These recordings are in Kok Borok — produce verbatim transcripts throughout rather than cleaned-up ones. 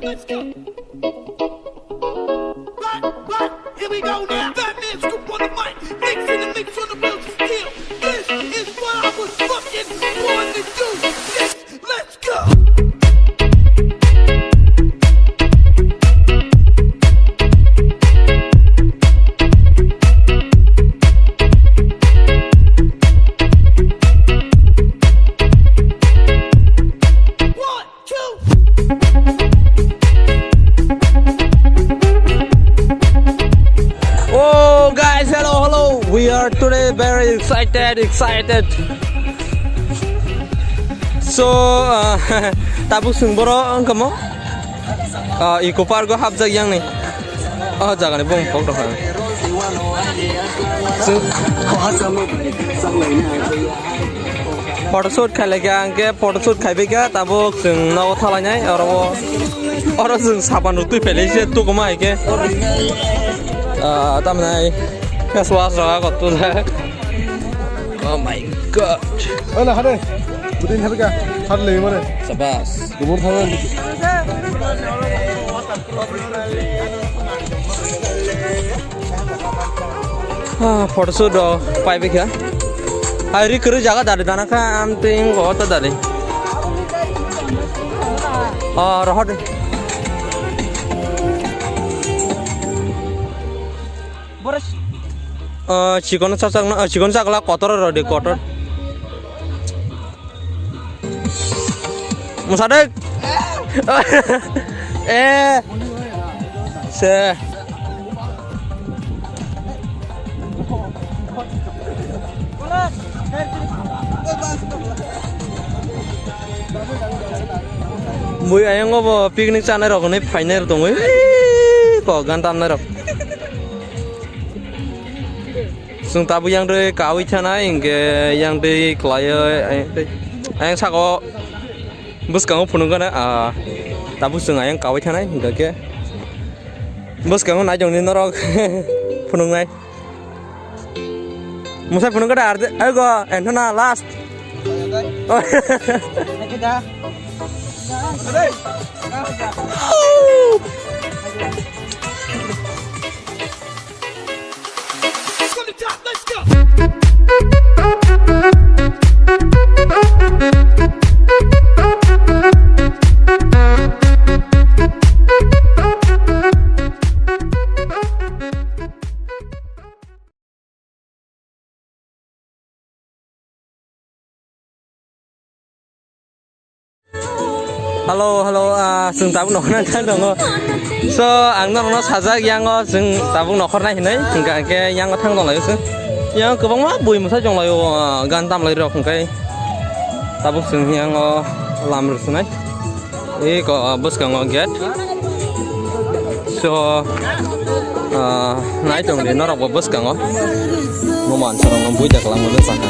Let's go. Back, back, here we go now. Fat Man Scoop on the mic, mixing the mix on the wheels of steel. This is what I was fucking born to do. This, let's go. One, two. Oh guys, hello, hello. We are today very excited, excited. So, uh, tabuk chwng boro wngkha mo? Ah, Eco Park o hapjak yang ni. Oh, jaga ni bumung kok rok. Chwng photoshoot khailai kha, ang khe photoshoot khaibai kha, tabuk chwng nogo thalainai, oro o, oro chwng sapan rok twi phailai se, tukuma hai khe. Ah, tamnai face wash rok ako tulai. Oh my God. Ola hade. Budin hade ka. Hade le mane. Sabas. Gumur thangan. Ah, photoshoot do pai bikha. Ai ri kuru jaga dari dana kha am ting go ta dari. Ah, rohor. Ah, chikon chachak na, ah, chikon chakla kotor rodi kotor. Musadek. Eh. Se. Bui ayang obo picnic chanai rok ni final tongwi. Ko gan tamnai rok. Chwng tabuk yang twi kawi thanai, hinkhe yang twi khlaiwi, ayang twi, ayang saka o bwskango phunukgana, ah, tabuk chwng ayang kawi thanai, hinkhe bwskango naijokni norok phunuknai. Mwsai phunukgada arde, aigo, enthona last. From the top, let's go. Hello, hello, ah, chwng tabuk nokhorna thang tongo. So, ang norokno sajak, yango chwng tabuk nokhorna hinwi, hwnkha khe yango thang tonglaio chwng. Yang kwbangma bui mwsai tonglaio, ah, gan tamlai rok hwnkhe tabuk chwng yango lam rwswnai. Eko, ah, bwskango gate. So, ah, nai tongdi norokbo bwskango. Mo mansa rokno buida kwlangma bwskango.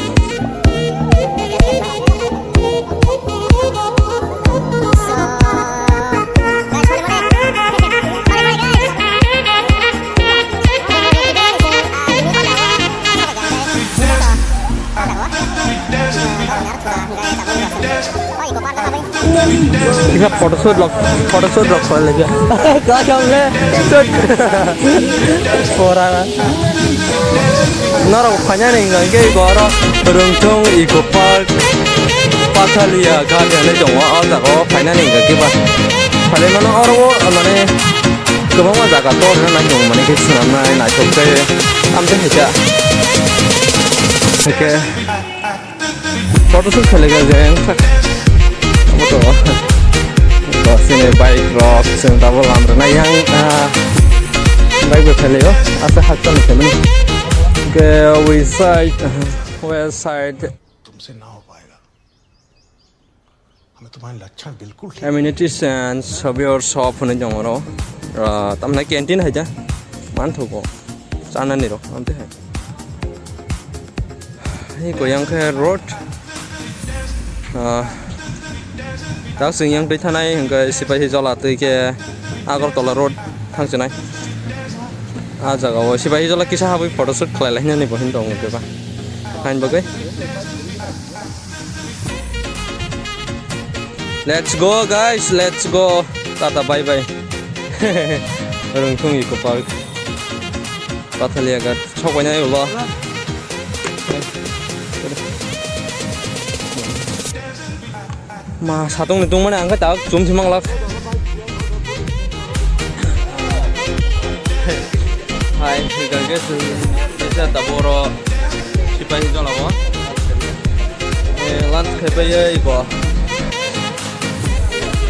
Kisa photoshoot rok, photoshoot rok khlai lai kha. Kha kha le. Pora. Norok phainani hwnkha khe eko oro Rwngthung Eco Park, Pathalia Ghat hinwi tongo. O jaga o phainani hwnkha khe ba. Phalai mano oro o mane kwbangma jaga tor hwnwi nai tongo, mane khe swnamnai naithok khe. Amtwi hai kha. Hai khe. Photoshoot khailai kha je ang sak. Abo to. To sini bike rok, sini double lam rwna yang, ah, bike bo khailai o. Asa hakchal ni khaimani. Ke west side, west side. तुमसे ना हो पाएगा। हमें तुम्हारे लक्षण बिल्कुल ठीक Amenities and Savior Shop hwnwi tongo oro. Ah, tamni canteen hai da. Manthogo. Chanani rok, amtwi hai. Hei, koyang khe road. Ah, tak sing yang twi thanai, hwnkhe Sipahi Jola twi khe Agartala road thangsinai. Ah, jaga o Sipahi Jola kisa habwi photoshoot khlai lai hinani bo hin tongo khe ba. Hain bagwi. Let's go, guys, let's go. Tata bye bye. Rwngthung Eco Park. Pathaliya ghat. Sok bai nai ulo. Ma satung ni tungmani ang khe tak chum si manglak. Hai, hwnkha khe chwng kisa tabuk oro Sipahi Jola o, eh, lunch khai pai iko.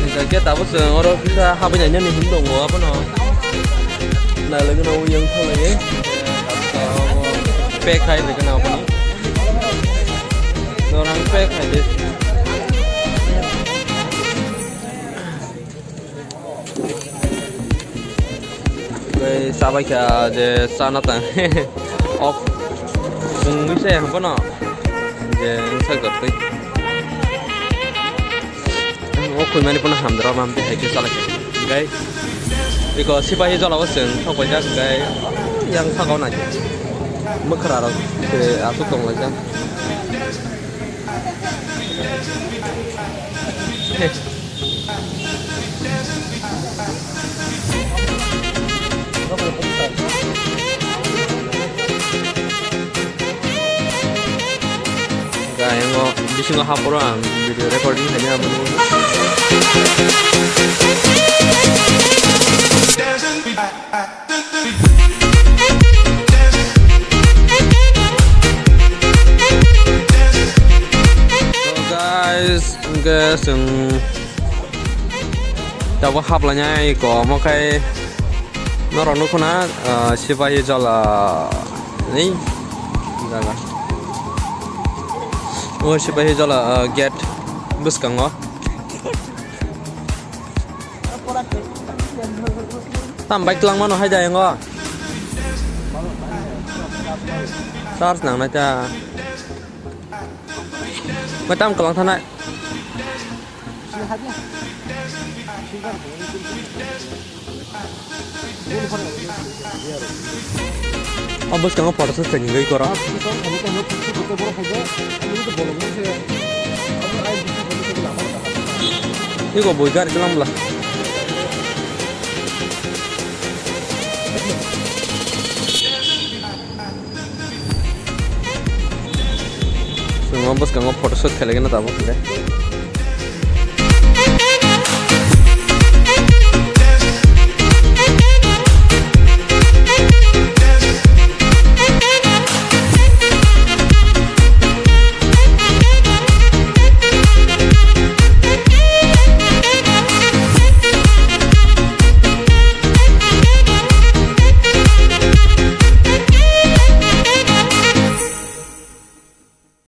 Hwnkha khe tabuk chwng oro kisa habwi nainani hwn tongo abono. Nailagwi no uyang thanglaiwi. Pack khai rwgwna aboni. Norang pack khai de. Tei chabai kha je chana tang. Off. Chwngwi se ang bono. Je wngsa gotwi. O khulmani bono hamdra mam de hai khe chalai kha. Gai. Iko Sipahi Jola o chwng thok bai jak gai. Yang sakao nai. Mwkhra rok se aswk tong lai jak. Ga yango bisingo haporo ang video recording khaina aboni. So guys, hwnkhe chwng tabuk haplainai kom, omo khai norok nukho na, ah, Sipahi Jola ni jaga. O Sipahi Jola, ah, gate bwskango. Tam bike twlangmano hai da yango. Charge nangnai ta. Mai tam kwlang thanai. O bwskango photo shoot khaini gwi koro. Iko bui gari kwlang bwla. Chwng o bwskango photo shoot khailai gana tabuk hwnkhe.